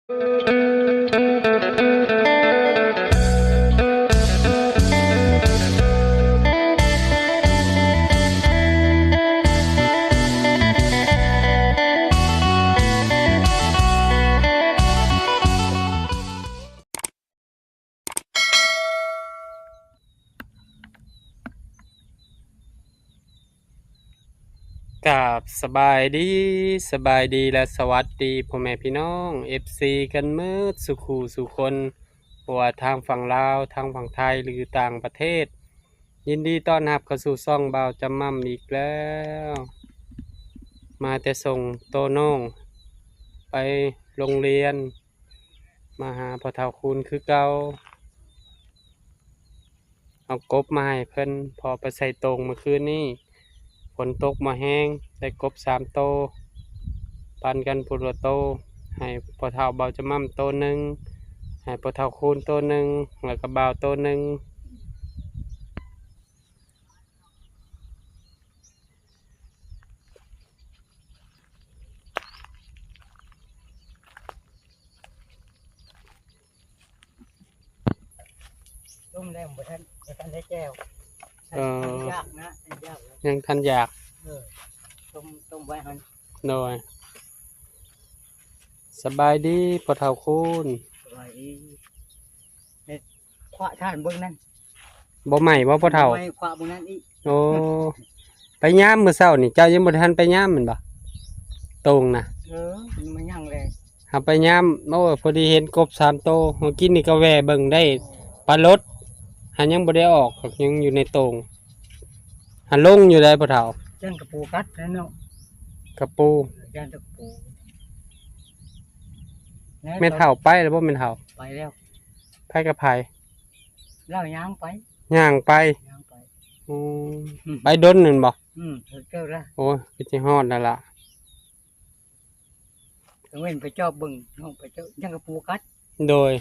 ກາບສະບາຍດີ, ສະບາຍດີ ແລະ ສະຫວັດດີພໍ່ແມ່ພີ່ນ້ອງ ເອັຟຊີ ກັນໝົດສູ່ຄູ່ສູ່ຄົນ, ບໍ່ວ່າທາງຝັ່ງລາວ, ທາງຝັ່ງໄທ ຫຼື ຕ່າງປະເທດ. ຍິນດີຕ້ອນຮັບເຂົ້າສູ່ຊ່ອງບ່າວຈຳໝ່ຳອີກແລ້ວ. ມາແຕ່ສົ່ງໂຕນ້ອງໄປໂຮງຮຽນ. ມາຫາພໍ່ເຖົ້າຄູນຄືເກົ່າ. ເອົາກົບມາໃຫ້ເພິ່ນ ເພາະໄປໃສ່ໂຕ່ງມື້ຄືນນີ້. ຝົນຕົກມາແຮງ, ໄດ້ກົບສາມໂຕ, ປັນກັນຜູ້ລະໂຕ, ໃຫ້ພໍ່ເຖົ້າບ່າວຈຳໝ່ຳໂຕໜຶ່ງ, ໃຫ້ພໍ່ເຖົ້າຄູນໂຕໜຶ່ງ, ແລ້ວກໍບ່າວໂຕໜຶ່ງ. ຕົ້ມແລ້ວບໍ່ທັນ ບໍ່ທັນໄດ້ແຈ່ວ. ເອີ ຍັງຢາກນະ ຍັງຢາກ. ຍັງທັນຢາກ. ເອີ ຕົ້ມ ຕົ້ມໄວ້ຫັ້ນ. ໂດຍ. ສະບາຍດີພໍ່ເຖົ້າຄູນ. ສະບາຍດີ. ເຮັດ ຂວາທ່ານເບິ່ງນັ້ນ. ບໍ່ໄໝ້ບໍ່ພໍ່ເຖົ້າ? ໄໝ້ຂວາເບິ່ງນັ້ນອີກ. ໂອ້ ໄປຍາມມື້ເຊົ້ານີ້ ເຈົ້າຍັງບໍ່ທັນໄປຍາມແມ່ນບໍ່? ໂຕ່ງນະ. ເອີ ມັນຍັງແຫຼະ. ເຮົາໄປຍາມ ໂອ້ ພໍດີເຫັນກົບສາມໂຕ. ເຮົາກິນນີ້ກໍແວ່ເບິ່ງໄດ້ປາລົດ ຫາຍັງບໍ່ໄດ້ອອກ ຍັງຢູ່ໃນໂຕ່ງ. ຫາລົງຢູ່ໃດ໋ພໍ່ເຖົ້າ? ຢ້ານກະປູກັດນັ້ນເນາະ. ກະປູ? ຢ້ານແຕ່ກະປູ. ແມ່ເຖົ້າໄປແລ້ວບໍ່ແມ່ເຖົ້າ? ໄປແລ້ວ. ໄປກັບໃຜ? ລາວຍ່າງໄປ. ຍ່າງໄປ? ຍ່າງໄປ. ອືມ ໄປດົນແມ່ນບໍ່? ອືມ ເຖິງເຕີບແລ້ວ. ໂອ້ຍ ຄືຊິຮອດແລ້ວລະ. ກາງເວັນໄປຈອບເບິ່ງ ນ້ອງໄປເຈີ ຍັງກະປູກັດ. ໂດຍ.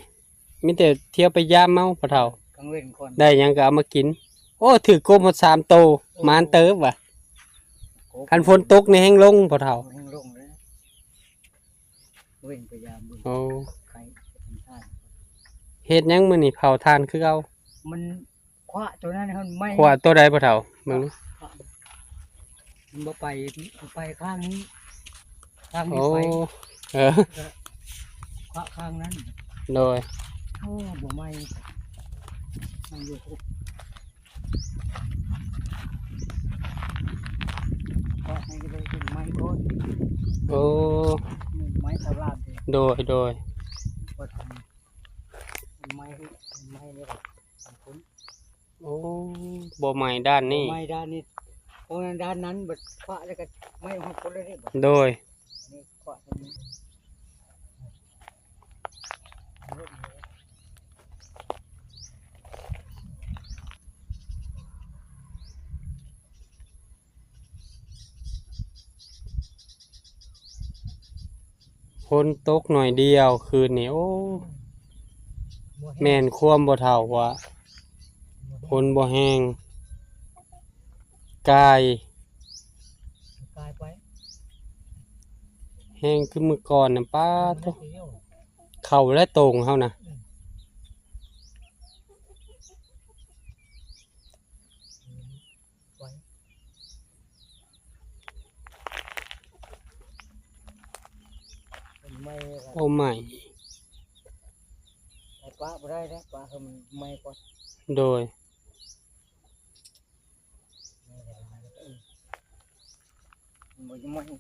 ມີແຕ່ທ່ຽວໄປຢາມເອົາພໍ່ເຖົ້າ. ກາງເວັນກ່ອນ ໄດ້ຫຍັງກໍເອົາມາກິນ. ໂອ້ ຖືກກົບຮອດສາມໂຕ. ໂອ້ ໝານເຕີບວ່າ. ກົບ ຄັນຝົນຕົກນີ້ແຮ່ງລົງພໍ່ເຖົ້າ. ແຮ່ງລົງເລີຍ. ເວັນໄປຢາມເບິ່ງ. ໂອ້ ໄຄທານ. ເຮັດຫຍັງມື້ນີ້ ເຜົາຖ່ານຄືເກົ່າ? ມັນ ຂວາໂຕນັ້ນຫັ້ນໄໝ້. ຂວາໂຕໃດພໍ່ເຖົ້າ? ເບິ່ງດູ. ມັນບໍ່ໄປ ໄປຂ້າງນີ້ ຂ້າງນີ້ໄປ. ໂອ້ ເອີ ຂວາຂ້າງນັ້ນ. ໂດຍ. ໂອ້ ບໍ່ໄໝ້ ມັນຢູ່ຄຸກ ຂວາໃຫ້ໄດ້ເປັນໄມ້ໂພດ. ໂອ້ ໄມ້ຕະຫຼາດເດ້. ໂດຍ ໂດຍ. ບໍ່ທັນ ໄມ້ ໄມ້ນີ້ລະ ໂອ້ ບໍ່ໄໝ້ດ້ານນີ້. ບໍ່ໄໝ້ດ້ານນີ້ ເພາະນັ້ນດ້ານນັ້ນບັດຂວາແລ້ວກໍໄໝ້ຮອດພຸ້ນເລີຍເດ້. ໂດຍ. ນີ້ຂວາຕົງນີ້. ຝົນຕົກໜ້ອຍດຽວຄືນນີ້. ໂອ້ ແມ່ນຄວາມພໍ່ເຖົ້າວ່າ ຝົນບໍ່ແຮງ. ກາຍ ກາຍໄປ ແຮງຄືມື້ກ່ອນນະ. ປ້າໂທ້ ເຂົ້າແລ້ວໂຕ່ງເຮົານະ. ໄໝ້ ໂອ້ ໄໝ້ ປະບໍ່ໄດ້ເດ້ ປະໃຫ້ມັນໄໝ້ກ່ອນ. ໂດຍ. ມັນບໍ່ໄໝ້ ເ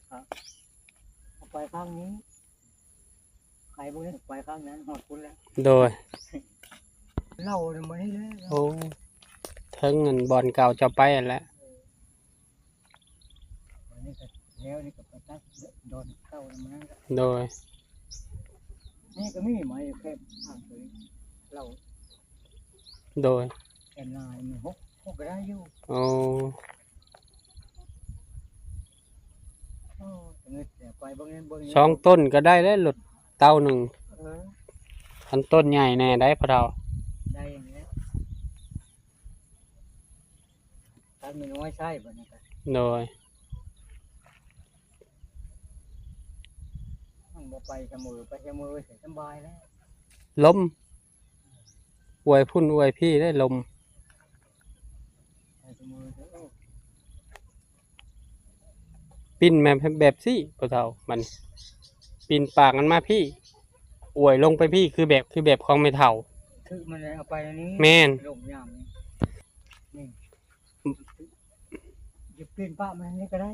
ອົາໄປຂ້າງນີ້. ໄປບໍ່ໄດ້ ໄປຂ້າງນັ້ນ ຮອດພຸ້ນແລ້ວ. ໂດຍ. ເລົ່ານຳມັນນີ້ແຫຼະ. ໂອ້ ເທິງອັນບ່ອນເກົ່າເຈົ້າໄປຫັ້ນແຫຼະ. ເອີ ອັນນີ້ກໍແຖວນີ້ກໍໄປຕັດດອນເກົ່ານຳມັນນັ້ນແຫຼະ. ໂດຍ. ນີ້ກໍມີໄມ້ແຄມທາງຕົວນີ້ ເລົ່າ. ໂດຍ. ແຄມນານີ້ມັນຫົກ ຫົກກໍໄດ້ຢູ່. ໂອ້. ສອງຕົ້ນກໍໄດ້ແລ້ວ ລົດເຕົາໜຶ່ງ. ເອີ ຄັນຕົ້ນໃຫຍ່ແດ່ໄດ໋ພໍ່ເຖົ້າ. ໄດ້ແລ້ວ ຕັດນ້ອຍໆໃສ່ບັດນີ້ກໍ. ໂດຍ. ບໍ່ໄປສະເໝີ ໄປສະເໝີສະບາຍແລ້ວ ລົມ ອວຍພຸ້ນອວຍພີ້ໄດ້ລົມ ໄປສະເໝີເດີ. ປິ່ນແບບ ແບບຊີ້ພໍ່ເຖົ້າ ມັນປິ່ນປາກມັນມາພີ້ ອວຍລົງໄປພີ້ ຄືແບບ ຄືແບບຂອງແມ່ເຖົ້າ ຖືກມັນເອົາໄປນີ້ ແມ່ນ ລົມຍາມນີ້ ນີ້ ຈະປິ່ນປະມັນນີ້ກໍໄດ້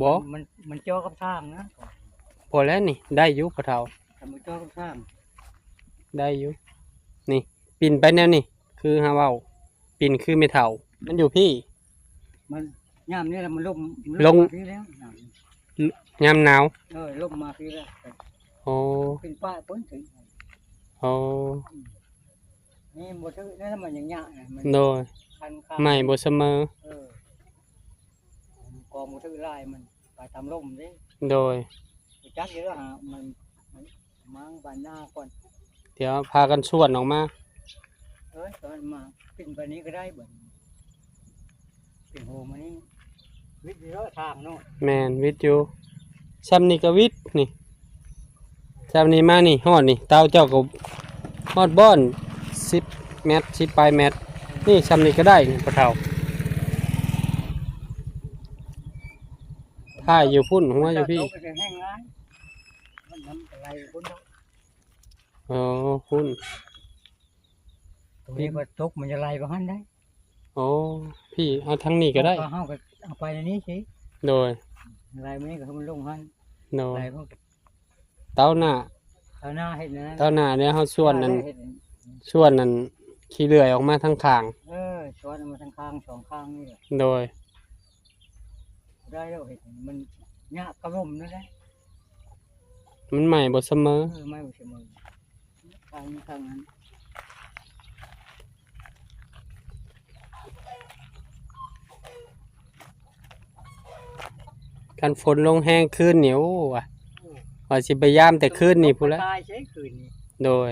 ບໍ່ ມັນ ມັນ ມັນເຈາະກັບທາງນະ ພໍແລ້ວນີ້ ໄດ້ຢູ່ພໍ່ເຖົ້າ ຄັນມັນເຈາະກັບທາງ ໄດ້ຢູ່ ນີ້ ປິ່ນໄປແນວນີ້ ຄືເຮົາເວົ້າ ປິ່ນຄືແມ່ເຖົ້າ ມັນຢູ່ພີ້ ມັນ ຍາມນີ້ລະມັນລົມ ມັນລົມ ລົງ ມາພີ້ແລ້ວ ຍາມນີ້ ຍາມໜາວ ເອີ ລົມມາພີ້ແລ້ວ ໂອ້ ເປັນປ້າຍພຸ້ນເຖິງ ໂອ້ ນີ້ບໍ່ຖືກແນວມັນຍັງຍາກນະ ມັນ ໂດຍ ຄັນຄາ ໄມ້ບໍ່ສະເໝີ ເອີ ກອງບໍ່ຖືກຫຼາຍ ມັນໄປຕາມລົມເດ້ ໂດຍ ຮູ້ຈັກຢູ່ແລ້ວຫາ ມັນ ມັນ ມ້າງບານໜ້າກ່ອນ ດຽວພາກັນສວນອອກມາ ເອີຍ ສວນມາ ປິ່ນໄປນີ້ກໍໄດ້ເບິດ ເປັນໂຮມານີ້ ວິດຢູ່ເນາະ ທາງເນາະ ແມ່ນ ວິດຢູ່ ຊ່ຳນີ້ກໍວິດ ນີ້ ຊ່ຳນີ້ມານີ້ ຮອດນີ້ ເຕົາເຈົ້າກໍຮອດບ່ອນ ສິບແມັດ ສິບປາຍແມັດ ນີ້ ຊ່ຳນີ້ກໍໄດ້ນີ້ພໍ່ເຖົ້າ ທ້າຍຢູ່ພຸ້ນ ຫົວຢູ່ພີ້ ຕອນຕົກກໍຈະແຫ້ງຫຼາຍ ມັນ ນ້ຳໄຫຼພຸ້ນເນາະ ອໍ ພຸ້ນ ຕົງນີ້ກໍຕົກ ມັນຈະໄຫຼໄປຫັ້ນໄດ໋ ໂອ້ ພີ້ ເອົາທາງນີ້ກໍໄດ້ ເຮົາກໍເອົາໄປໃນນີ້ຊິ ໂດຍ ໄຫຼມານີ້ກໍໃຫ້ມັນລົງຫັ້ນ ໂດຍ ໄຫຼ ເຕົາໜ້າ ເຕົາໜ້າເຮັດແນວນັ້ນ ເຕົາໜ້າເນຍ ເຮົາສວນນັ້ນ ເຮັດ ສວນນັ້ນຂີ້ເລື່ອຍອອກມາທາງຂ້າງ ເອີ ສວນອອກມາທາງຂ້າງ ສອງຂ້າງນີ້ແຫຼະ ໂດຍ ໄດ້ແລ້ວ ເຮັດໃຫ້ມັນຍາກກະລົມນັ້ນແຫຼະ ມັນໄມ້ບໍ່ສະເໝີ ເອີ ໄມ້ບໍ່ສະເໝີ ທາງ ທາງນັ້ນ ຄັນຝົນລົງແຮງຄືນນີ້ ໂອ້ ວ່າ ວ່າຊິໄປຍາມແຕ່ຄືນນີ້ພຸ້ນແຫຼະ ຕາຍໃສຄືນນີ້ ໂດຍ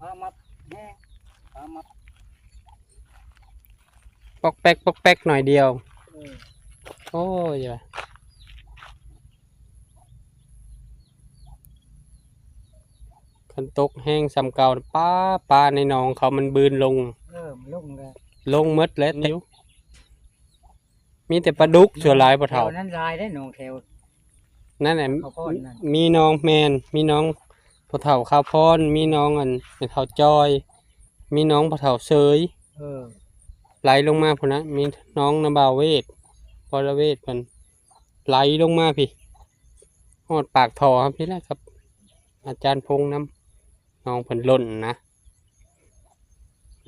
ຟ້າມັບແຮງ ຟ້າມັບ ປອກແປັກ ປອກແປັກໜ້ອຍດຽວ ເອີ ໂອ້ຍ ຄັນຕົກແຮງສ່ຳເກົ່າ ປາ ປາໃນໜອງເຂົາມັນບືນລົງ ເອີ ມັນລົງແລ້ວ ລົງໝົດແລ້ວ ມີແຕ່ປາດຸກສ່ວນຫຼາຍພໍ່ເຖົ້າ ແຖວນັ້ນຫຼາຍເດ້ ໜອງແຖວ ນັ້ນແຫຼະ ຂາວພອນນັ້ນ ມີໜອງ ແມ່ນ ມີໜອງພໍ່ເຖົ້າຂາວພອນ ມີໜອງອັນແມ່ເຖົ້າຈອຍ ມີໜອງພໍ່ເຖົ້າເສີຍ ເອີ ໄຫຼລົງມາພຸ້ນນະ ມີໜອງນຳບ່າວເວດ ວໍລະເວດເພິ່ນ ໄຫຼລົງມາພີ້ ຮອດປາກທໍ່ເຮົາພີ້ແຫຼະ ກັບອາຈານພົງນຳ ໜອງເພິ່ນລົ້ນນະ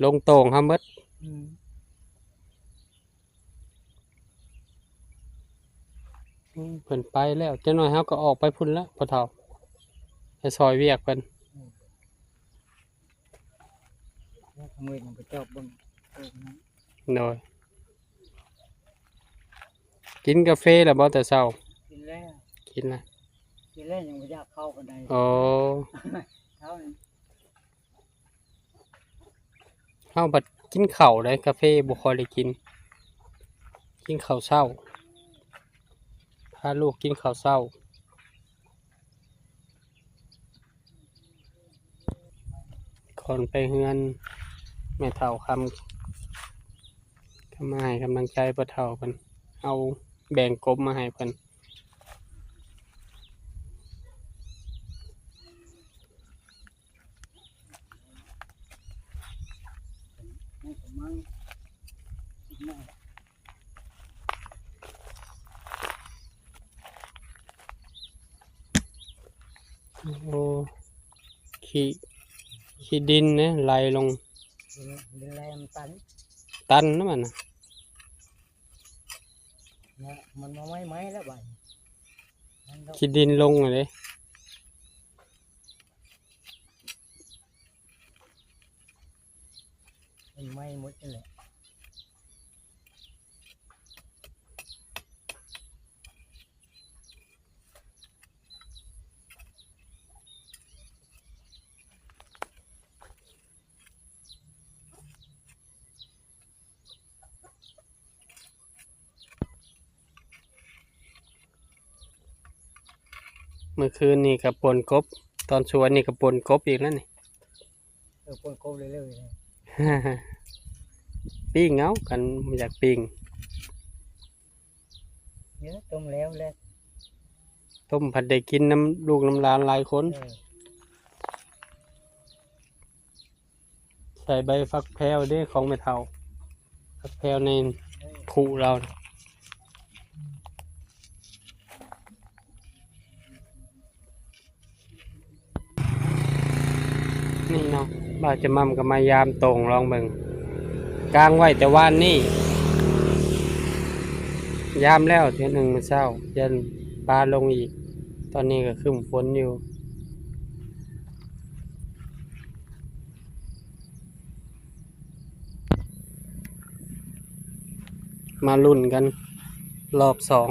ລົງໂຕ່ງເຮົາໝົດ ອືມ ອືມ ເພິ່ນໄປແລ້ວ ຈັກໜ້ອຍເຮົາກໍອອກໄປພຸ້ນແລ້ວພໍ່ເຖົ້າ ໄປຊ່ອຍວຽກເພິ່ນ ອືມ ເອົາມືໄປຈອບເບິ່ງ ໂດຍ ກິນກາເຟແລ້ວບໍ່ແຕ່ເຊົ້າ? ກິນແລ້ວ ກິນແລ້ວ ກິນແລ້ວ ຍັງບໍ່ຢາກເຂົ້າປານໃດ ອໍ ເຊົ້ານີ້ ເຮົາບັດກິນເຂົ້າເດ້ ກາເຟບໍ່ຄ່ອຍໄດ້ກິນ ກິນເຂົ້າເຊົ້າ ພາລູກກິນເຂົ້າເຊົ້າ ກ່ອນໄປເຮືອນແມ່ເຖົ້າຄຳ ກໍມາໃຫ້ກຳລັງໃຈພໍ່ເຖົ້າເພິ່ນ ເອົາແບ່ງກົບມາໃຫ້ເພິ່ນ. ໂອ້ ຂີ້ ຂີ້ດິນເດ້ໄຫຼລົງ ດິນ ດິນແຫຼມຕັນ ຕັນນະມັນນະ ນະ ມັນມາໄໝ້ໆແລ້ວບາດນີ້ ມັນກໍ ຂີ້ດິນລົງຫັ້ນເດ້. ມັນໄໝ້ໝົດຫັ້ນແຫຼະ. ໂ ມື້ຄືນນີ້ກໍປົ່ນກົບ ຕອນສວນນີ້ກໍປົ່ນກົບອີກແລ້ວນີ້. ເອີ ປົ່ນກົບເລື້ອຍໆ ປີ້ງເອົາ ຄັນຢາກປີ້ງ. ເອີ ຕົ້ມແລ້ວແຫຼະ ຕົ້ມພັດໄດ້ກິນນຳລູກນຳຫຼານຫຼາຍຄົນ. ເອີ ໃສ່ໃບຝັກແພວເດ້ຂອງແມ່ເຖົ້າ ຝັກແພວໃນຄຸລາວ. ນີ້ເນາະ ບ່າວຈະໝ່ຳກໍມາຢາມໂຕ່ງລອງເບິ່ງ ກາງໄວ້ແຕ່ວານນີ້ ຢາມແລ້ວເທື່ອໜຶ່ງມື້ເຊົ້າ ຢ້ານປາລົງອີກ. ຕອນນີ້ກໍຄຶ້ມຝົນຢູ່. ມາລຸ້ນກັນລອບສອງ.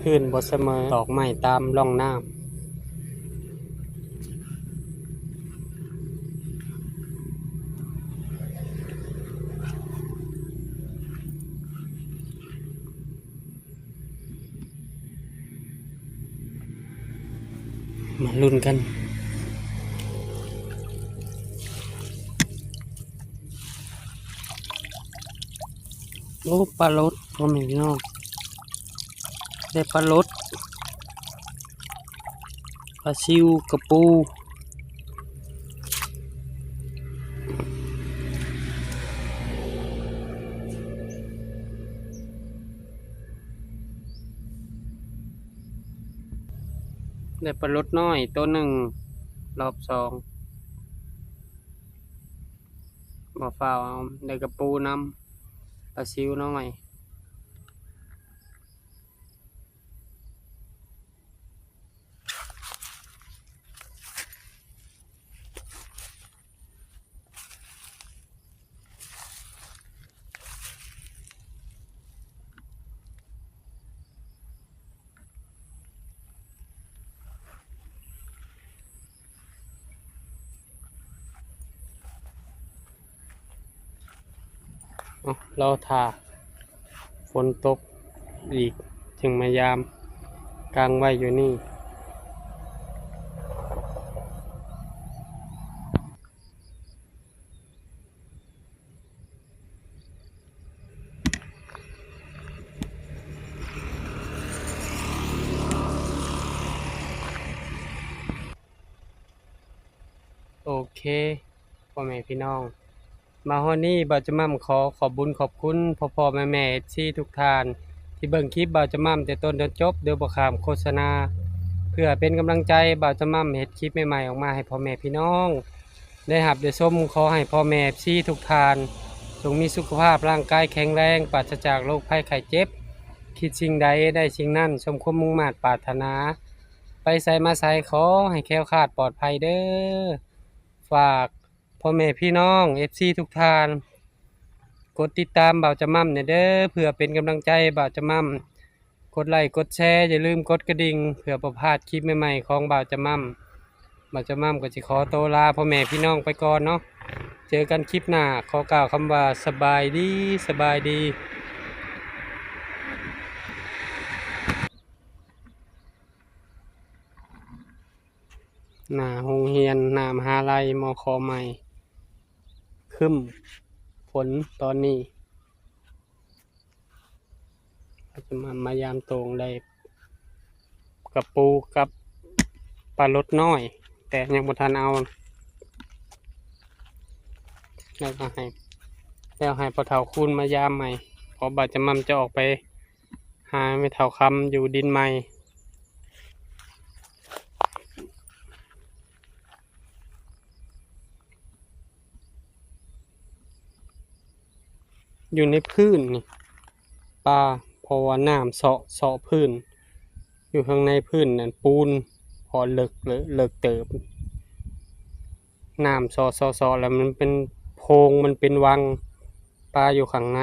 ພື້ນບໍ່ສະເໝີ ຕອກໄມ້ຕາມຮ່ອງນ້ຳ. ມາລຸ້ນກັນ. ໂອ້ ປາໂລດ ພໍ່ແມ່ພີ່ນ້ອງ ໄດ້ປາໂລດ ປາຊິວ ກະປູ. ໄດ້ປາໂລດນ້ອຍໂຕໜຶ່ງ ລອບສອງ ບໍ່ຟ້າວເອົາ ໄດ້ກະປູນຳ ປາຊິວນ້ອຍ. ເອົາ ລໍຖ້າຝົນຕົກອີກຈຶ່ງມາຢາມ ກາງໄວ້ຢູ່ນີ້. ໂອເຄ ພໍ່ແມ່ພີ່ນ້ອງ ມາຮອດນີ້ບ່າວຈະໝ່ຳຂໍຂອບບຸນຂອບຄຸນພໍ່ໆແມ່ໆ ເອັຟຊີ ທຸກທ່ານ ທີ່ເບິ່ງຄລິບບ່າວຈະໝ່ຳແຕ່ຕົ້ນຈົນຈົບ ໂດຍບໍ່ຂ້າມໂຄສະນາ ເພື່ອເປັນກຳລັງໃຈບ່າວຈະໝ່ຳເຮັດຄລິບໃໝ່ໆອອກມາໃຫ້ພໍ່ແມ່ພີ່ນ້ອງ ໄດ້ຮັບໄດ້ຊົມ. ຂໍໃຫ້ພໍ່ແມ່ເອັຟຊີທຸກທ່ານ ຈົ່ງມີສຸຂະພາບຮ່າງກາຍແຂງແຮງ ປາສະຈາກໂລກໄພໄຂ້ເຈັບ, ຄິດສິ່ງໃດໄດ້ສິ່ງນັ້ນ ສົມຄວາມມຸ່ງມາດປາດຖະໜາ, ໄປໃສມາໃສຂໍໃຫ້ແຄ້ວຄາດປອດໄພເດີ. ຝາກພໍ່ແມ່ພີ່ນ້ອງເອັຟຊີທຸກທ່ານ ກົດຕິດຕາມບ່າວຈະໝ່ຳແດ່ເດີ ເພື່ອເປັນກຳລັງໃຈໃຫ້ບ່າວຈະໝ່ຳ. ກົດໄລກົດແຊ ຢ່າລືມກົດກະດິ່ງ ເພື່ອບໍ່ພາດຄລິບໃໝ່ໆຂອງບ່າວຈະໝ່ຳ. ບ່າວຈະໝ່ຳກໍຊິຂໍໂຕລາພໍ່ແມ່ພີ່ນ້ອງໄປກ່ອນເນາະ. ເຈີກັນຄລິບໜ້າ. ຂໍກ່າວຄຳວ່າສະບາຍດີ, ສະບາຍດີ. ໜ້າໂຮງຮຽນ ໜ້າມະຫາໄລ ມຂ ໃໝ່ ຄຶ້ມຝົນຕອນນີ້. ອາດຈະມາ ມາຢາມໂຕ່ງໄດ້ກະປູກັບປາໂລດນ້ອຍ ແຕ່ຍັງບໍ່ທັນເອົາ ແລ້ວກໍໃຫ້ ແລ້ວໃຫ້ພໍ່ເຖົ້າຄູນມາຢາມໃໝ່ ເພາະບ່າວຈະໝ່ຳຈະອອກໄປຫາແມ່ເຖົ້າຄຳຢູ່ດິນໃໝ່. ຢູ່ໃນພື້ນນີ້ປາ ເພາະວ່ານ້ຳເຊາະ ເຊາະພື້ນ ຢູ່ຂ້າງໃນພື້ນນັ້ນປູນ ເພາະເລິກ ເລິກເຕີບ ນ້ຳເຊາະ ເຊາະ ເຊາະ ແລ້ວມັນເປັນໂພງ ມັນເປັນວັງ. ປ ຄາຢູ່ຂ້າງໃນ.